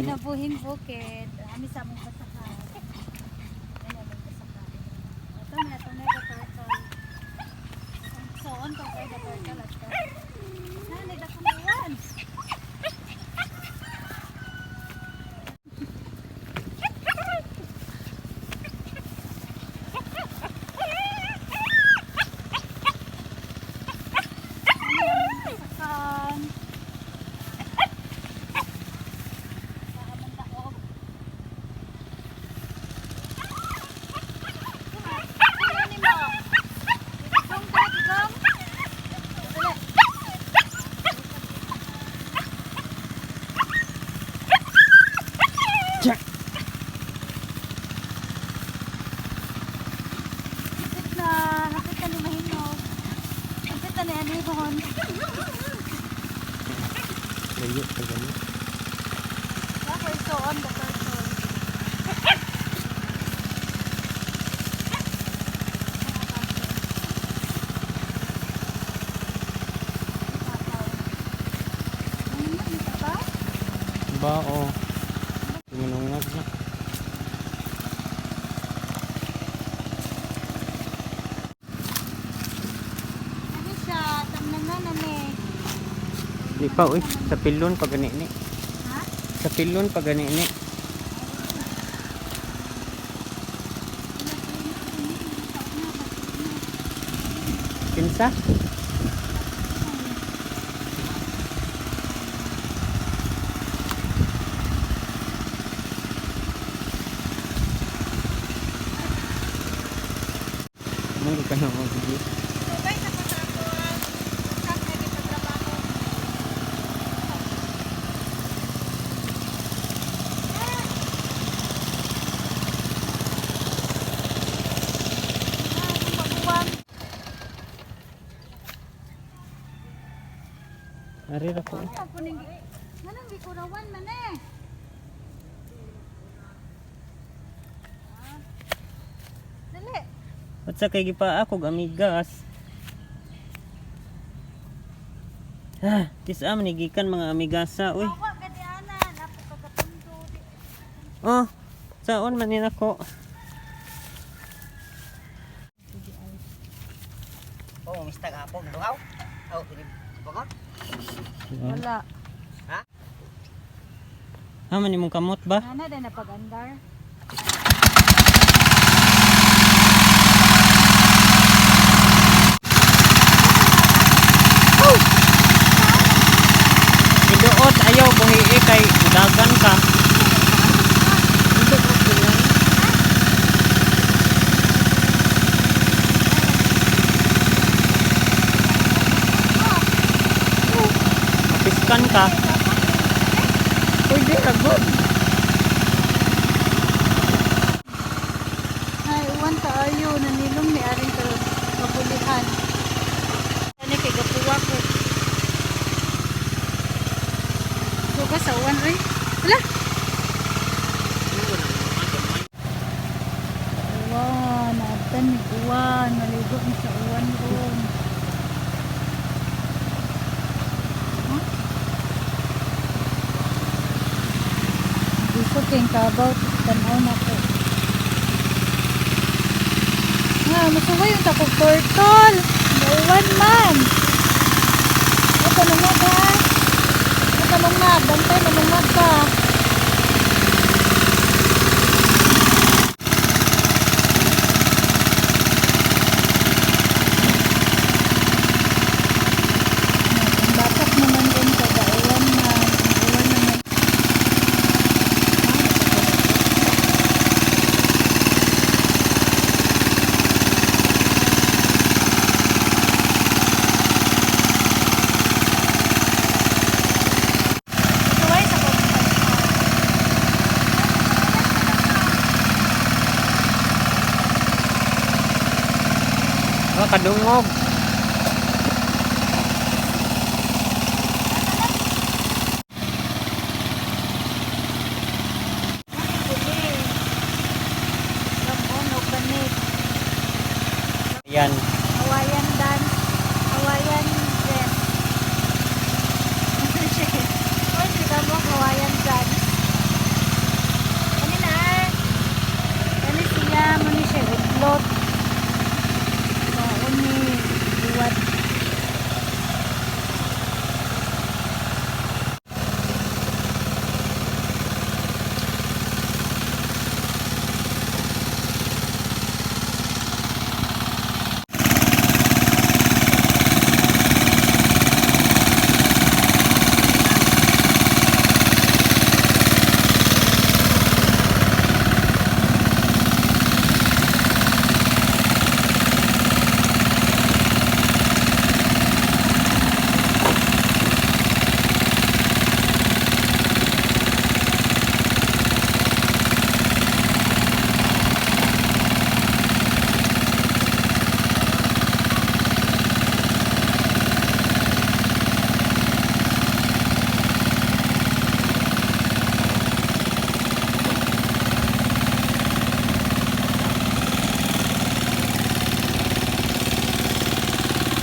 Kinabuhing bukid. Ami sa among basakan. Ay, among basakan. Ito na, ito na, the turtle. So, on to kay the turtle at to. Nanay, dakong uwan. Ami among basakan. Sa among taog. Ano ni mo? Gigong ka, gigong. Dali. Jack. Hapit na ni Mahinog. Hapit na ni Anihon. Layo pa gani. Ako ito on the turtle. Ba o. Manungag na. Ano siya? Tamnan na ni. Di pa uy, sa pilon pa gani ni. Ha? Sa pilon pa gani ni. Kinsa? Munggo ka na mo video. So guys, ako sa ako ang usap na kita trabaho. Ah, maguwan. Ari ra ko. Ano po ning Anong gikurawan man eh? Ah. Dali. At sa kay gipa ako amigas. Ah, tisa man gikan mga amigasa uy. Awa gadi ana, napo kagapundo. Oh, saon man ni nako. Oh, mistag hapon duaw. Oh, ini bangon. Wala. Ha? Ha man imong kamot ba? Ana din na pag-andar. Iduot ayaw buhi kay dagan ka. Iduot ganyan. Mapiskan ka. Pwede ra good. Ay, uwan kaayo nanilom ni aring ka kabulihan. Ani kay gapuwa ko. Duga sa uwan oy. Hala. Uwan, naabtan ni uwan, maligo ni sa uwan ron. Huh? Gusto kayong kabaw, tanaw na ko. Nga, masuway yung takog turtle. Nauwan man. O, panungag ha. O, panungag. Bantay, manungag ka. Ang batak naman din sa dauwan man. Uwan naman. Masuway sa kog. Ah, kadungog. Yan. Hawaiian dance, Hawaiian dress. Ano siya? Oy, sila mo Hawaiian dance.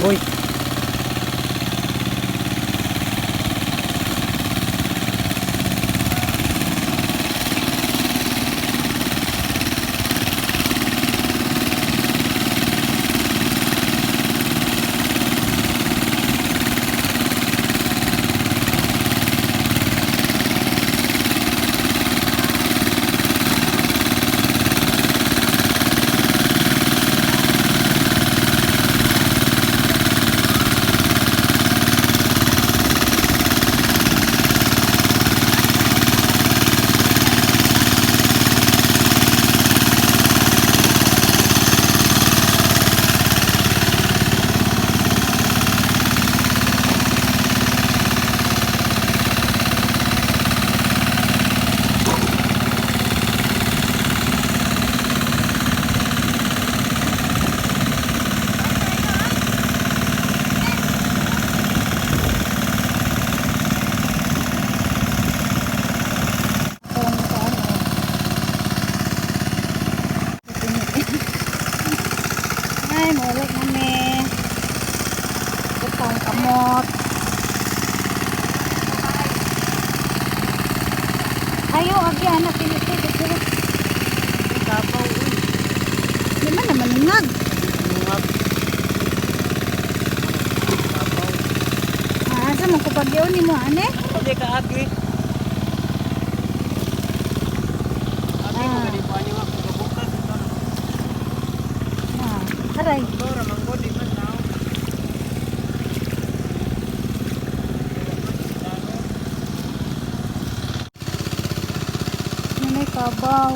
Uy. Kung sa ano. Ay, muli kami. Butong kamot. Ayo, agi anak pinito. Kabaw, uy. Di man naman nag. Mga kabaw. Ah, asa mo kupagyaw ni mo ane? Hindi ka agi. Agi mo Ah. gani pa niyo ako gabukas ito. Ah, aray. Ito ra man gud di man now. Nanay kabaw.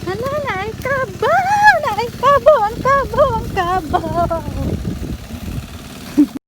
Hala, naay kabaw! Naay kabaw! Ang kabaw! Ang kabaw!